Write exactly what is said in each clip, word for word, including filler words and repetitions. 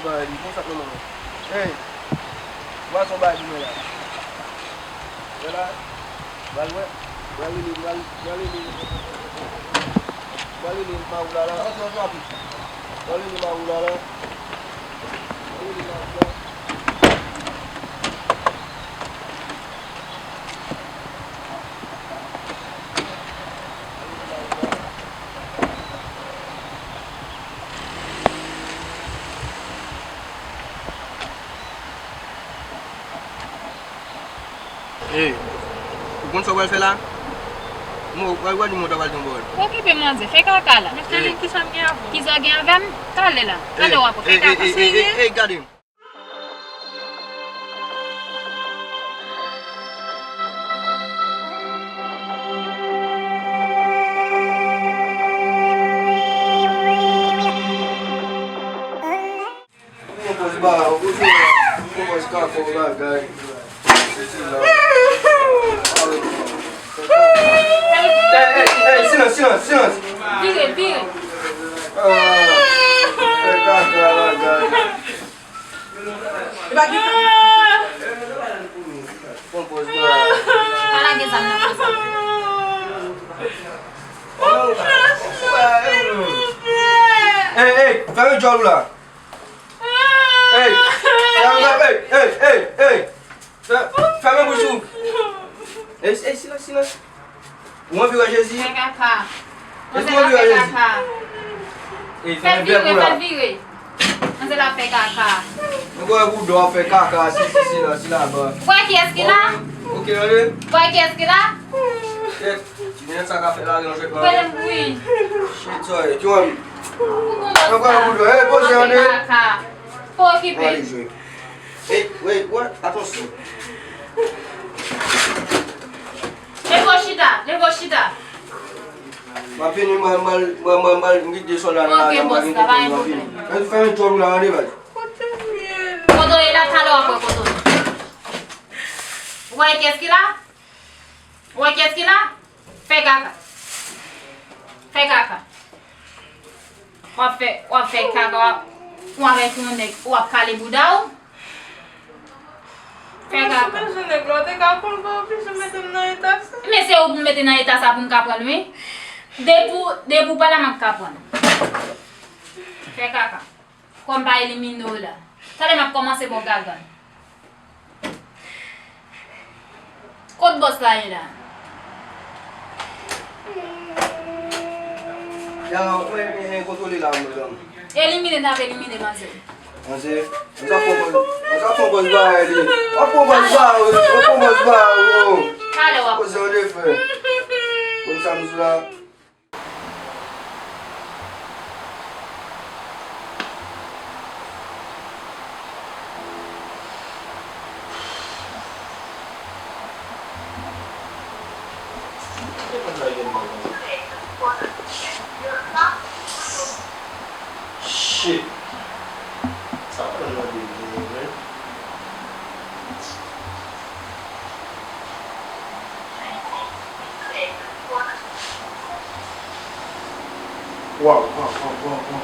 Hey, konsa k nan manman. Hey, pwason bay pou mwen la. Wè la, pral wè, pral rele, pral, pral rele, pral rele Mawou la la. Antre, antre rapid. Pral rele Mawou la la. Pral rele Mawou la. Ey, ou konn sa w pral fè la? Mo, w pral di mwen w ta pral di yon pawòl. Okipe manzè, fè kaka la. Mèt Kalin, kisa m gen avè w? Kisa w gen avè m? Talè la. Talè w ap fè kaka. Ey, ey, ey, ey, gade m. Pran pòz ba, ou konn, pran pòz kafou bagay. Sesi la. Ey, ey, ey, silans, silans, silans. Vire, vire. Ah, fè kaka bagay. Li pa gen kaka. Pran pòz ba. Pa lage zam nan konsa. Ey, ey, fèmen djòl ou la. Ey, fèmen, ey, ey, ey, ey. Fè-, fèmen bouch ou. Ey, ey, silans, silans. Ou anvi wè Jezi? Fè kaka. Èske ou anvi wè Jezi? Ey, fè vire, fè vire. Manzè la fè kaka. Mwen kwè pou dò ap fè kaka, si, si, si, la, si, la, ba. Ou kwè kiyès ki la? Ok, tande. Ou kwè kiyès ki la? Kèt, ti nèg sa ka fè la, yon jwèt la. Kwè m, wi. Shit, sorry. Ki wè m? Ou bon bòs la. Mwen kwè pou dò. Ey, poze, tande. Fè kaka. Pa okipe. Mwen ale jwe. Ey, wait, what? Atansyon. Leve w chita, leve w chita. M ap vini, mwen, mwen, mwen, mwen, mwen, m kite sòlda nan lari an, m pa gen kote m ap vini. Fè, fè yon djòb la, tande, baz. Kote w ye la, talè w ap wè kote w ye. Ou wè kiyès ki la? Ou wè kiyès ki la? Fè kaka. Fè kaka. W ap fè, w ap fè kaka, w ap, ou avèk yon nèg, w ap kale bouda w. Fè kaka. Ou bezwen nèg la, ou te ka konn pa oblije mete m nan eta sa. Men se ou pou mete nan eta sa pou m ka pran l, wi. Depi w, depi w pa la, m ap ka pran l. Fè kaka. Kòm pa elimine w la. Talè m ap kòmanse ba w gagann. Kot bòs la ye la? Ya, mwen, mwen kontwole la, medam. Elimine, n ap elimine, manzè. Manzè, mwen sa pran bòs, mwen sa pran bòs ba li. Mwen pran bòs ba, mwen pran bòs ba, oh. Talè w ap. Poze yon defè. Konn sa m di la. Shit. Sa pran nan de men, men. Waw, waw, waw, waw, waw.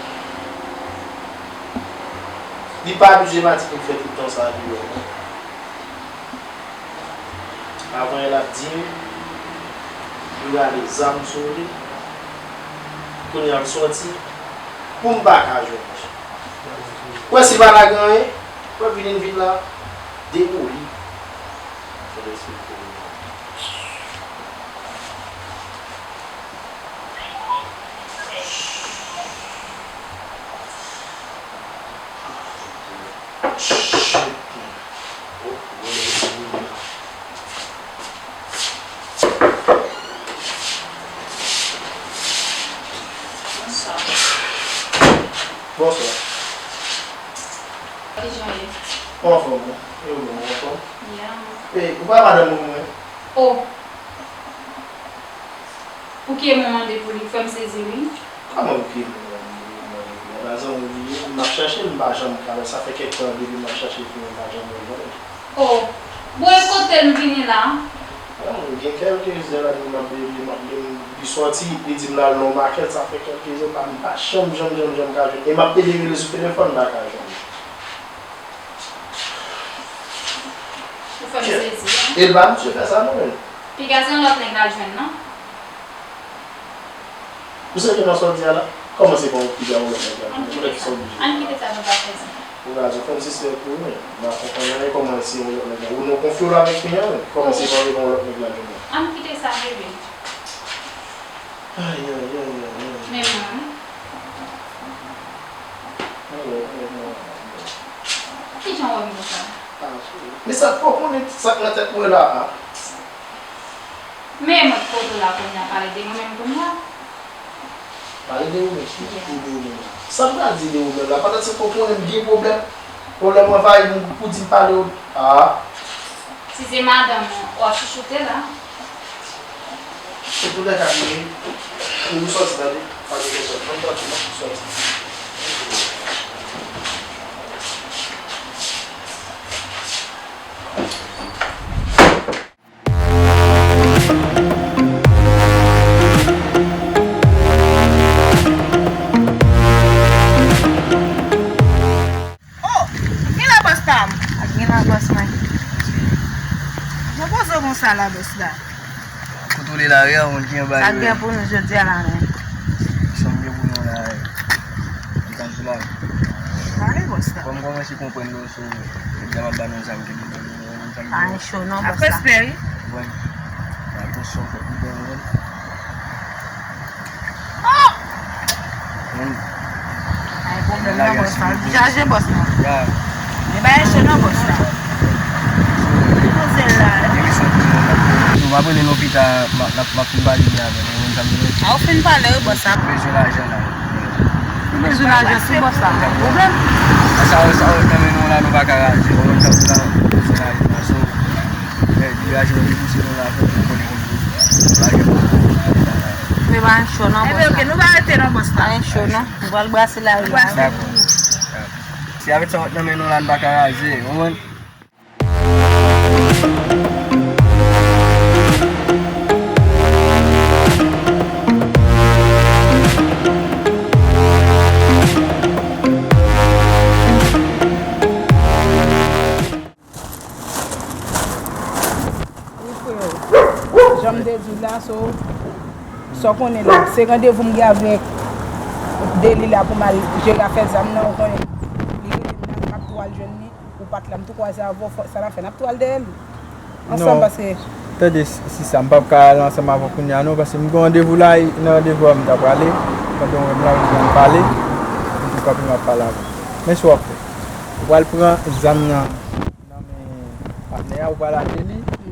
Li pa abitye Matik fè tout tan sa deyò, non. Avan yè l ap di m, yo rale zam sou li. Kounye a l sòti, pou m pa ka jwenn li. Ou wè si l pa lage anyen, ou wè vin, vin la, debouli. Fò l respekte li. Bonswa. Kijan w ye? Mwen anfòm, wi. E ou menm, ou anfòm? Ya. E, ou pa madanm mwen, mwen? O. Pouki e mwen mande pou li, fè m sezi, wi. Kòman pouki e mwen mande pou li? Mwen pa zanmi li, m ap chache l, m pa janm ka wè. Sa fè kèk tan depi m ap chache fi an, m pa janm wè l. O, bon, e kote l m vini la? Bon, gen kèlke zè la, depi m ap, depi m ap, depi li sòti, li di m l al nan yon makèt, sa fè kèlke zè, m pa, m pa janm, janm, janm, janm ka jwenn. E m ap ede rele sou telefòn, m pa ka jwenn. E l pa abitye fè sa non, menm. Piga se yon lòt nèg l al jwenn, non? Ou serye nan sa w di a la? Kòman se pa yon piga yon lòt nèg la? Ann kite sa. Ann kite sa, nou pa fè sa. Ou ka di, kòmsi se pou mwen. M pa konprann anyen, kòman se yon lòt nèg la. Ou nou konfye w avèk mwen, wi. Kòman se pa yon lòt nèg la jwenn la? Ann kite sa, bebe. Ay, ay, ay, ay, ay. Men mwen, wi. Ay, ay, ay, ay, ay. Kijan w wè m konsa? Men sa k fò konnen sa k nan tèt mwen la a. Men mwen k kote w la kounye a, pale de mwen menm kounye a. Pale de ou menm, ki de ou menm la. Sa m pral di de ou menm la, pandan se pou konnen m gen pwoblèm. Pwoblèm anvayi m pou di m pale ou. Ah. Si se madanm ou, w ap chouchoute la. Se tout lè ka rive. Pou nou sòti tande. Pa gen pwoblèm. Mwen sòti, mwen sòti. Oh! Gen la bòs pa m. Ak gen la bòs mwen. Jan poze w konsa la bòs la. Kontwole lari a, ou konn ki anba yo. Sa gen pou nou jodi a la menm? Sa m gen pou nou la, e, m t ap di la. Pale bòs la. Kòm kòmanse konprann nou sou, nèg la m ap ba nou zam ki di nou, nou, nou, nou, nou, Pa gen cho non bòs la. Ap respè wi. Bon. Atansyon fòk nou pran yon. Oh! Ay, pwoblèm nan bòs la. Chaje bòs la. Men bagay cho nan bòs la. Li poze l la. Nou va prele lopita, m ap, m ap, m ap fin pale byen avè nou. A, ou fin pale wi bòs la. Bezwen lajan la. Ou bezwen lajan sou bòs la. Pwoblèm. Sa, sa, nan men nou la, nou pa ka raje. Ou konn sa, nou bezwen lajan la. So, men, li raje nou, li pouse nou la, fò nou konnen konn. Pa gen pwoblèm. Men pa gen cho non bòs la. Ebyen, ok, nou pa rete non bòs la. Pa gen cho non. Nou pral brase lari a. Dakò. Si avèk sa w nan men nou la, n pa ka raje, w konprann? Wi, freo. Jan m te di w la, so, sa w konnen la, se randevou m gen avèk Deli la pou m al jere afè zam nan, ou konnen. Li rele m la, m ap tou al jwenn li, ou pa t la, m tou kwaze avè w, fò, sa n ap fè, n ap tou al dèyè li. Ansanm, paske. Tande, si, sista, m p ap ka al ansanm avè w kounye a, non, paske m gen randevou la, e nan randevou a, m ta prale, pandan w wè m la, ou gen pale, m tou kanpe, m ap pale avè w. Men sa w ap fè. Ou pral pran zam nan. Nan men patnè a, ou pral achte li. Epi,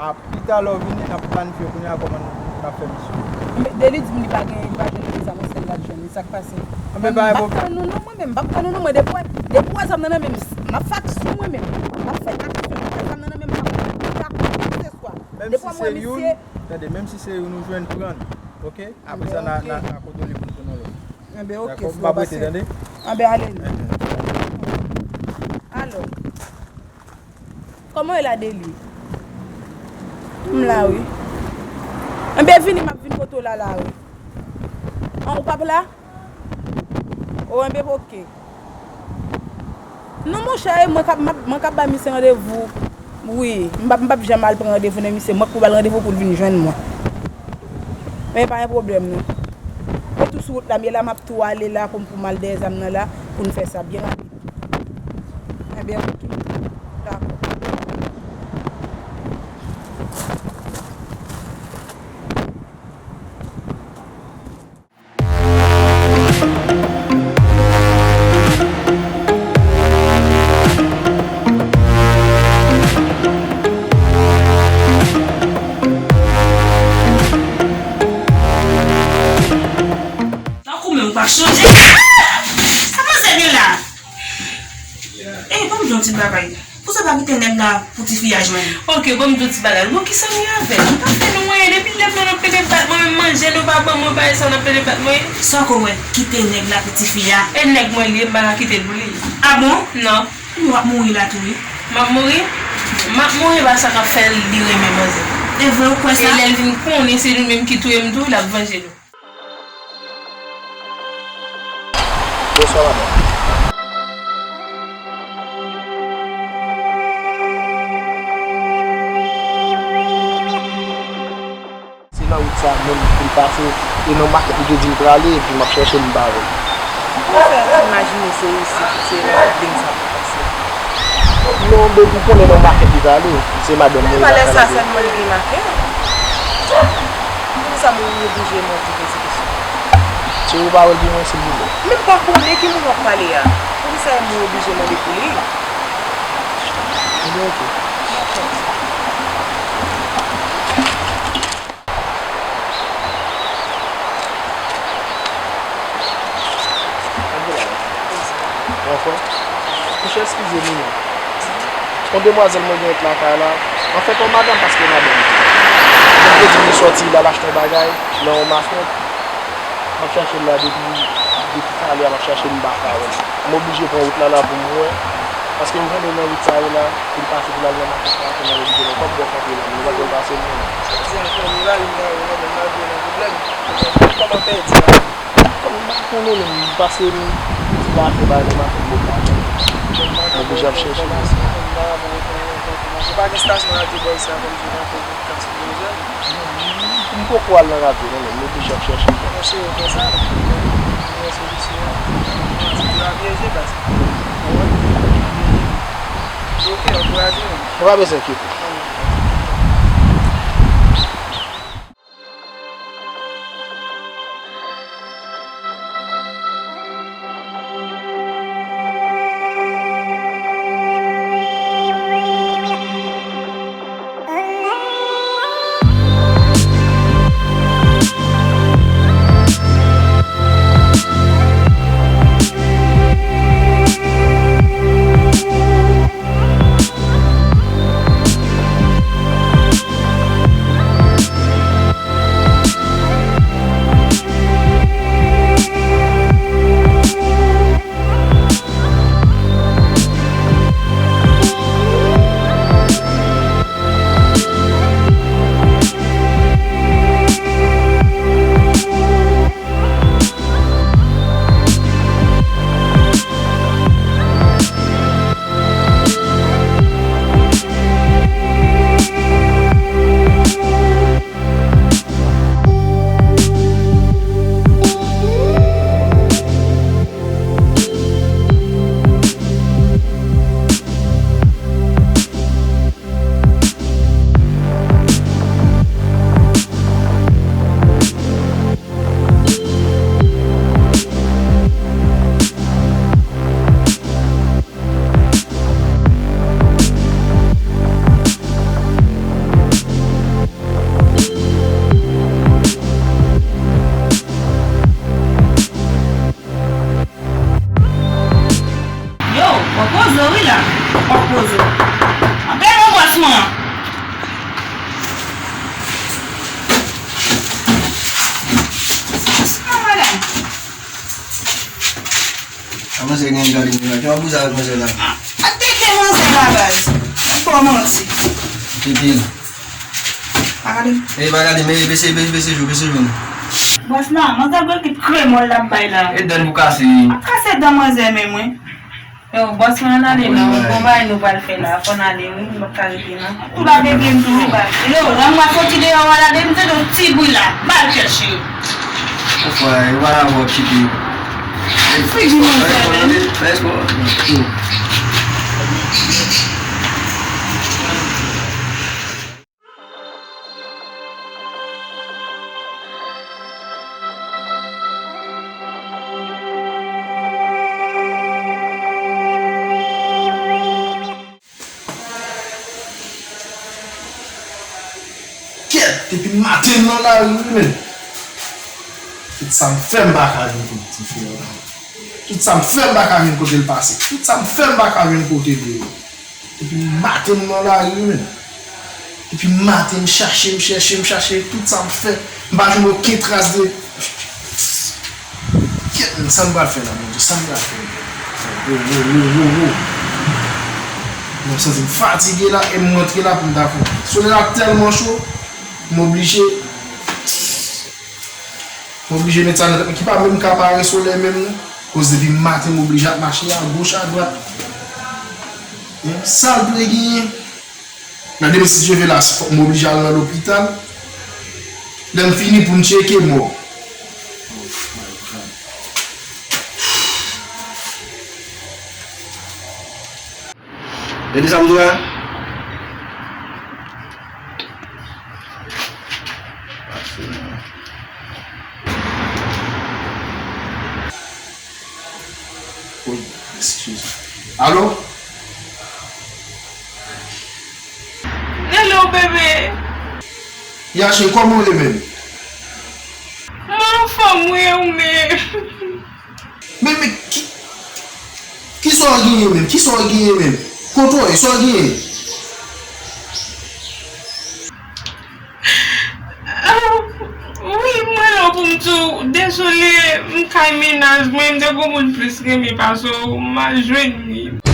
a, pita lè w vini, n ap planifye kounye a kòman n ap fè misyon. Men Deli di m li pa gen, li pa jwenn li, se sa mwen sèl l ap jwenn li, sa k pase? Anben, pa gen pwoblèm. M p ap tann ou non, mwen menm, m p ap tann ou non, mwen, depi, depi w wè zam nan nan men m, m ap fè aksyon mwen menm. M ap fè aksyon, depi w wè zam nan nan men m, m ap fè aksyon, keseswa. Depi w wè mwen, misye. Tande, menm si se youn ou jwenn, pran l, oke? Apre sa, n a, n a, n a kontwole pou n pran yon lòt. Enben, oke, frè, m ap rete, tande? Enben, ale nou. Alò, kòman w ye la, Deli? M la, wi. Enben, vini, m ap vin kote w la, la, wi. An, ou p ap la? O, enben, oke. Non, monchè, e mwen k ap, m ap, mwen k ap bay misye randevou. Wi, m p ap, m p ap janm al pran randevou nan misye. Mwen k pou ba l randevou pou l vin jwenn mwen. Men pa gen pwoblèm, non. E tou sou wout la m ye la, m ap tou ale la pou m, pou m al dèyè zam nan la, pou n fè sa byen rapid. Enben, oke. Dakò. Tankou menm ou pa chanje. Ah! Sa manzè gen la? Eh, ban m di yon ti bagay. Pou sa pa kite nèg la pou ti fi a jwenn. Ok, ban m di w ti bagay. Bon, kisa m gen avè l? M pa fè nou anyen. Depi lè m nan, n ap pede bat mwen, menm manje nou pa ban mwen, bagay sa, n ap pede bat mwen. Sa w ko wè, kite nèg la pou ti fi a. E nèg mwen li ye, m pa ka kite l pou li. Ah bon? Non. Ou ap mouri la tou wi. M ap mouri? M ap mouri pa sa k ap fè l li renmen manzè. E vre ou kwè sa? E lè l vin konnen se nou menm ki touye m tou, l ap vanje nou. Bonswa, madanm. Nan wout sa menm pou l pase, e nan makèt li te di m prale, epi m ap chèche m pa wè l. Ou fè imajine se isit, se nan Big Ben sa pou pase. Non, baby, ou konnen nan makèt li prale, se madanm mwen. Nan palè sa sèlman li gen makèt. Poukisa mwen oblije mwen poze ti kesyon? Se ou pa wè l pou mwen, silvouplè. Men m pa konnen ki moun w ap pale a. Poukisa mwen oblije mande pou li? Ebyen, oke. Anfòm? Monchè, eskize m wi. Yon demwazèl mwen gen lakay la. Anfèt, yon madanm, paske madanm. Mwen te di li sòti, l al achte yon bagay nan yon makèt. M ap chache l la depi, depi talè a, m ap chache l, m pa ka wè l. M oblije pran wout la la pou m wè. Paske m vin nan wout sa yo la, pou l pase pou l al nan makèt la, pou m al oblije nan kòb bò kanpe la, m pa konn pase moun. Sa di anfèm, li la, li la, ou nan menm malgre nan pwoblèm. Kòman pèdi la? Kòm m pa konnen menm, m pase m di la, m bay nan makèt bò kanpe. M oblije ap chèche. Ou pa gen estasyon radyo bò isit la, kòm se radyo. M poko al nan radyo non, men m oblije ap chèche. Mwen se yo fè sa. Mwen se misye a. Mwen se la pyeje baz. Ou wè? Oke, ankouraje mwen. Ou pa bezwen enkyete. Yo, w ap poze w wi la. W ap poze w. Anpè non bòs mwen. Bonswa, madanm. A manzè gen gade mwen la. Jan w ap bouje avèk manzè la. Atake manzè la, baz. Ap ba w manti. Pipi. Pa gade m. E pa gade m, e bese, bese, bese jou, bese jou. Bòs la, manzè gwo kit kremòl l ap bay la. E dan pou kase. Ap kase dan manzè menm, wi. Yo, bòs mwen, ann ale non. Bon bagay nou pral fè la, fò n ale, wi, m p ap ka rete non. Tou la bebe m tou, wi, baz. Yo, lè m wè soti deyò a la, depi m tande yon ti bri la, m al chèche. Ou fè, e pa la wòp, Chipi. Figi manzè, men. Fè espò. Kèt, depi maten m nan lari wi, men. Tout sa m fè, m pa ka jwenn kote tifi a. Tout sa m fè, m pa ka jwenn kote l pase. Tout sa m fè, m pa ka jwenn kote l ye. Depi maten m nan lari wi, men. Depi maten m chache, m chèche, m chache, tout sa m fè, m pa jwenn okenn tras de Kèt, men sa m pral fè la, Bondye? Sa m pral fè? Wo, wo, wo, wo, wo. Mwen santi m fatige la, e m rantre la pou m ta fè. Solèy la tèlman cho, m oblije, m oblije met sa nan tèt mwen, ki pa menm ka pare solèy menm, non. Koz depi maten, m oblije ap mache a goch, a dwat. Sa l dwe genyen? Nan demen, si Dye vle, la, fòk m oblije al nan lopital. Lè m fini pou m tcheke mò. Tande sa m di w la? Alo? Hello, bebe. Yache, kòman w ye menm? Mwen anfòm, wi, ou menm? Men, men, ki, ki sa w genyen menm? Ki sa w genyen menm? Kote w ye? Sa w genyen? Ah, wi, mwen la pou m di w, dezole, m kay mennaj mwen, m te gon moun plis renmen pase w, m al jwenn li.